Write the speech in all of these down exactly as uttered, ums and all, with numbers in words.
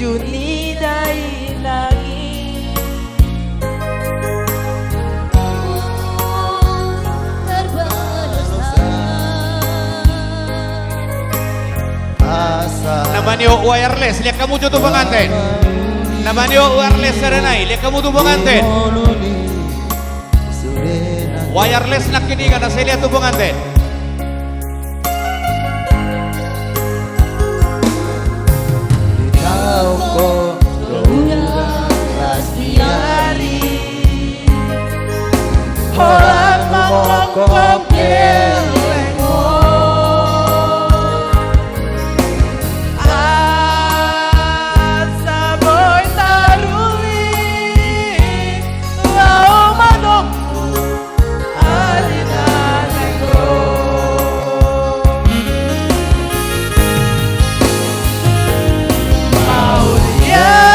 Juni dainang i. Na manio wireless, lihat hamu jo tu penganten. Na manio wireless sada nai, lihat hamu tu penganten. Wireless nangkin i, kan na sai lihat tu penganten. Ditaon ho do udan las ni ari, holan mangkophop gellengmu. Asa boi taruli laho manongku.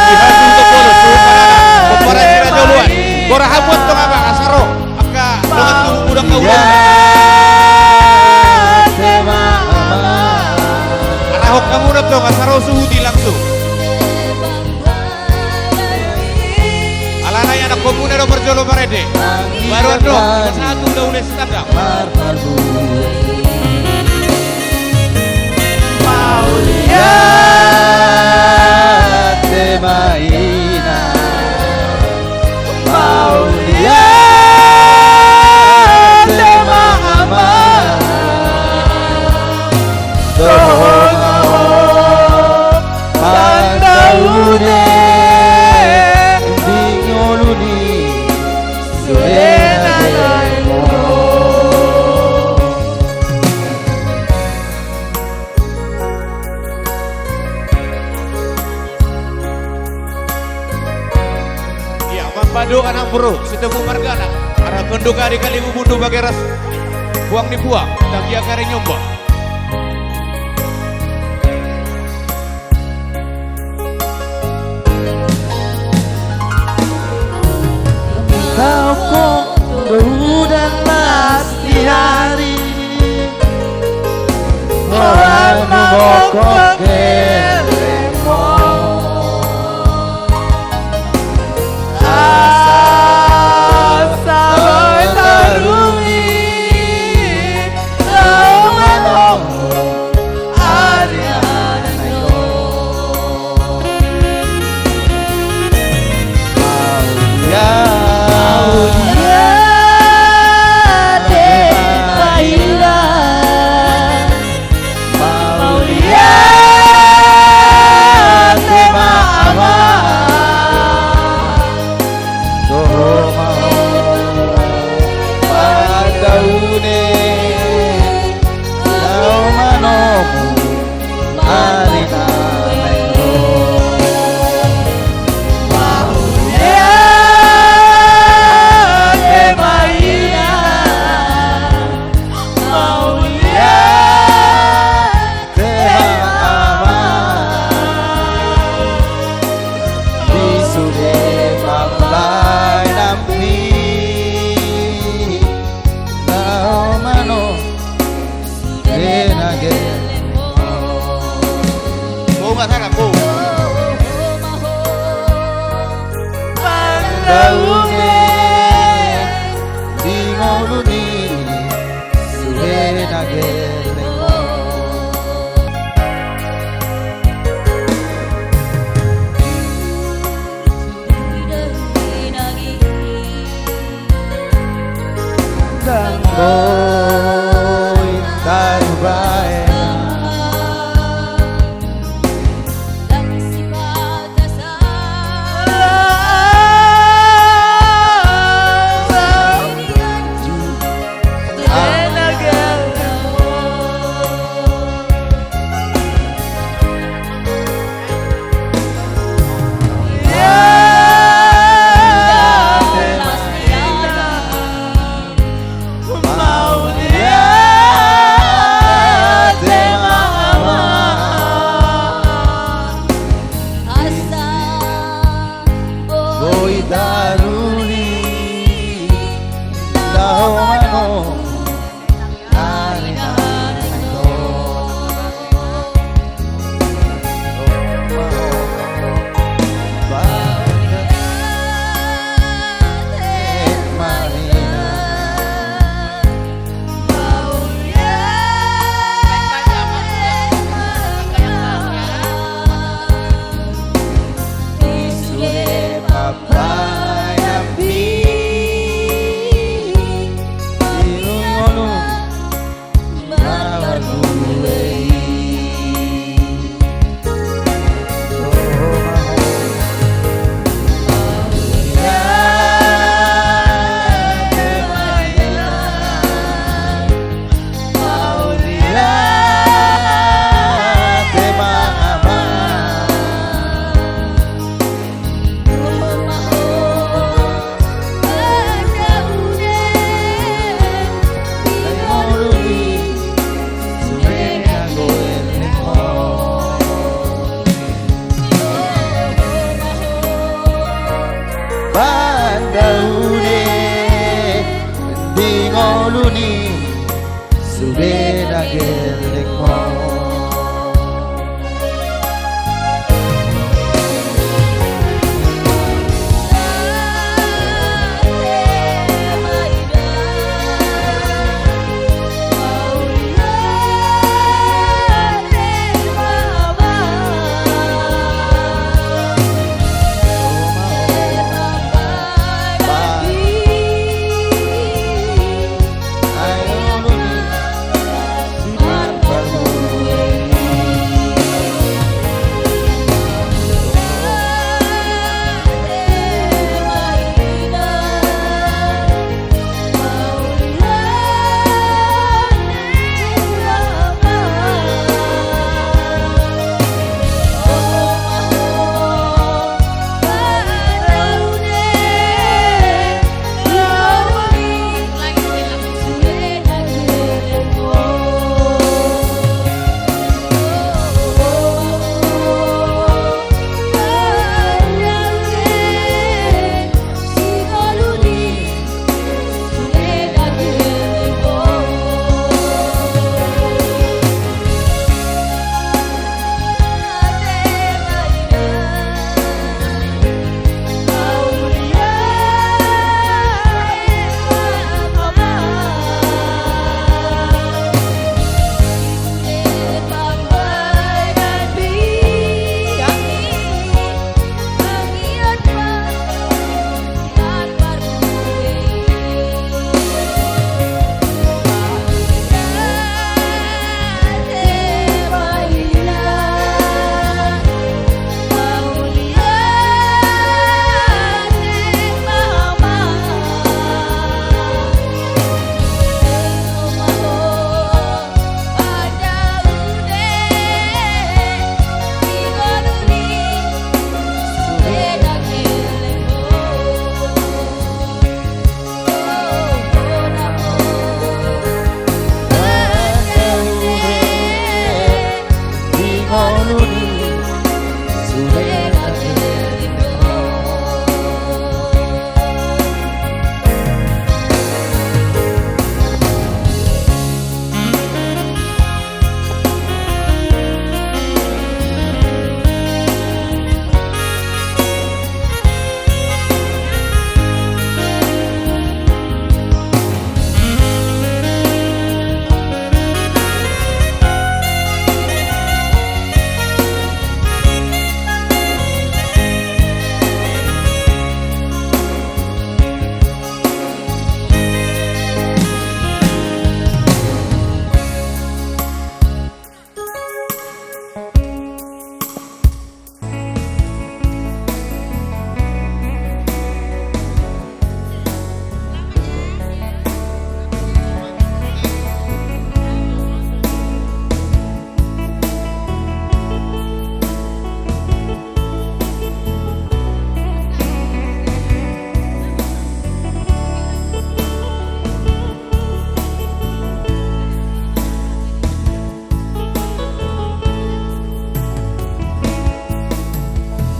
Di hasuhuton bolon, suhut marana, pomparan ni Raja Oloan. Gora hamu antong, Amang, asa ro angka dongan tubu, mudang na ulaon. Arahon hamu antong asa ro suhut i langsung. Alana i anakkonmuna do parjolo marende. Baru ando, pasahat tu ulaon sitandang. Mauliate ma inang, mauliate ma amang. Dohot ma ho pandaune di ngolu ni sude na lae. Ia, mambahen do anak boru, Sitompul margana, anak tonduk ari Kalibubu, Bundu Bageras, Puang ni Puang, Tagian Kari Nyomba. Ditaon ho do udan las ni ari, holan mangkophop gellengmu. Asa boi taruli laho manongku.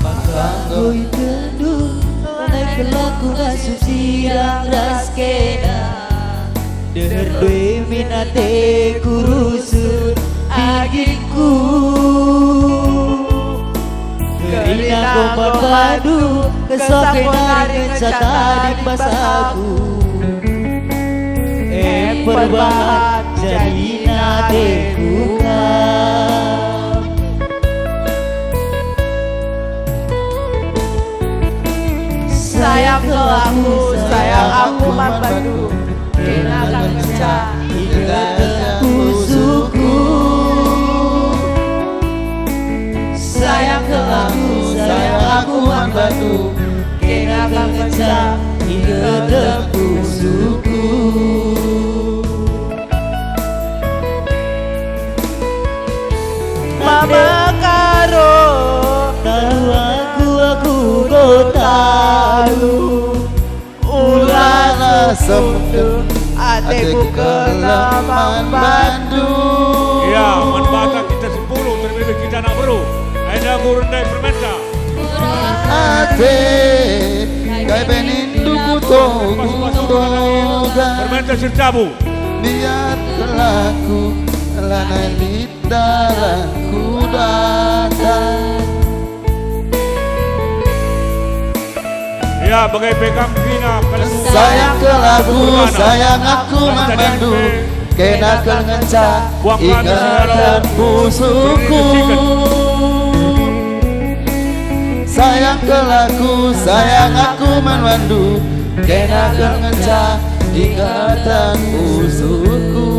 Manganggo i tandung, naeng laku ngasusi ndang ras kena. Deher do i minatengku rusur agingku. Gari na gompa padu, kesoke nari ngencak tading basaku. Em perbahat jadi na teguka. Sayang kelaku, sayang aku mambandu. Kena ngencak i gedek pusuku. Sayang kelaku, sayang aku mambandu. Kena ngencak i gedek pusuku. Mama karo. Talu aku, aku do talu. Ula na sombong ateku kena mambandu. Iya, manbata kita sepuluh, terlebih kita anak beru. Aina guru ndai permenta. Ate, kai benindu ku togu toga. Permenta sirtabu. Biar kelaku, lana li dalan ku datang. Ya, bagai pegangkina, kalau sayang kelaku, sayang aku mambandu. Kena ngencak i gedek pusuku. Sayang kelaku, sayang aku mambandu. Kena ngencak i gedek pusuku.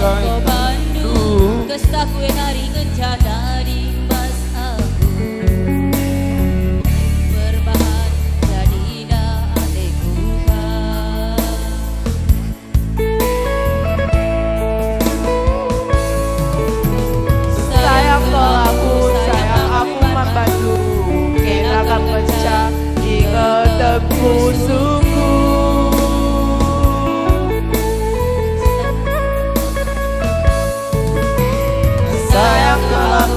Tangga bandung, kestaku enari ngencak tading basaku. Berbahan jadi na ateku. Sayang kelaku, sayang aku mambandu. Kena ngencak i gedek pusuku. Sayang kelaku,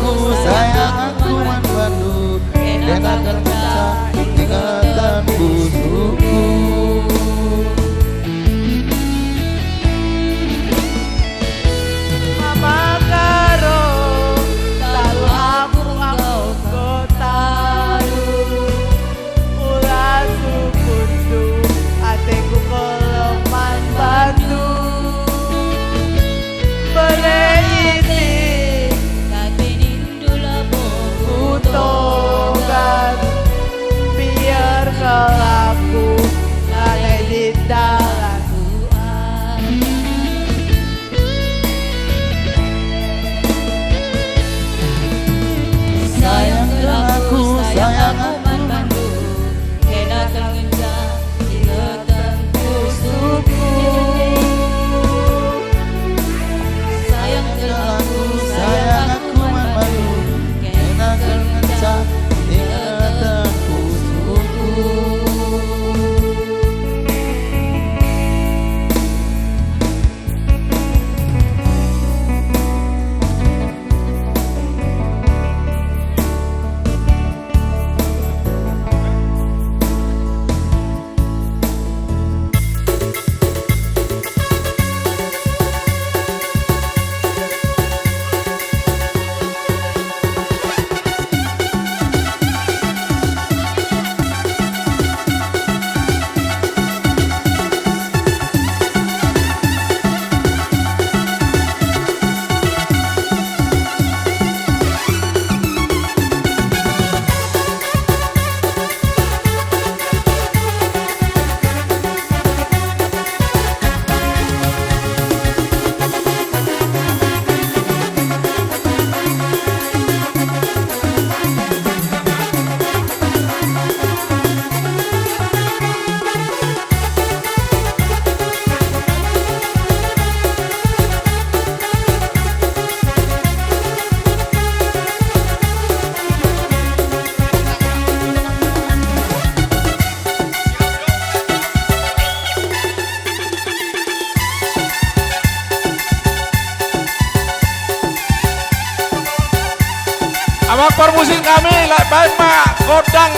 Amang parmusik nami, lae baen ma gondang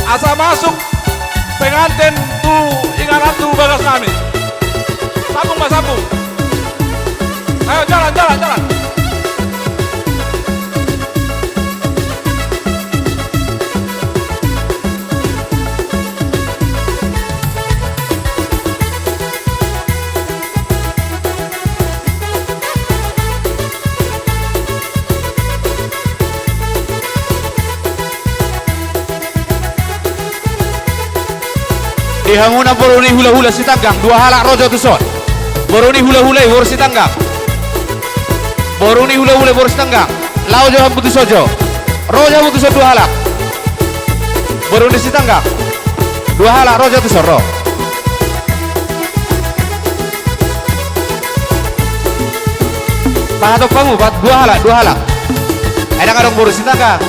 asa masuk penganten tu inganan tu bagas nami. Sambung ma, sambung. Ayo, jalan, jalan, jalan. Di hamuna boru ni hulahula Sitanggang, dua halak ro jo tuson. Boru ni hulahula i boru Sitanggang. Boru ni hulahula i boru Sitanggang. Laho jo hamu tuson jo. Ro jo hamu tuson dua halak. Boru ni Sitanggang. Dua halak ro jo tuson ro. Pahatop hamu, pat, dua halak, dua halak. Ai ndang adong boru Sitanggang.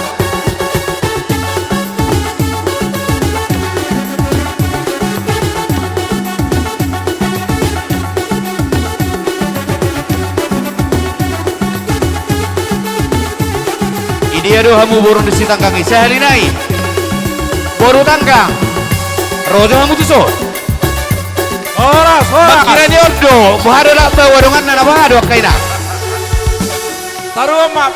Idia do hamu boru ni Sitanggang i, sahali nai. Boru Tanggang. Ro jo hamu tuson. Horas, horas. Mangkira ni on do, boha do lak bau adonganna na boha do angka ina. Taruhon ma,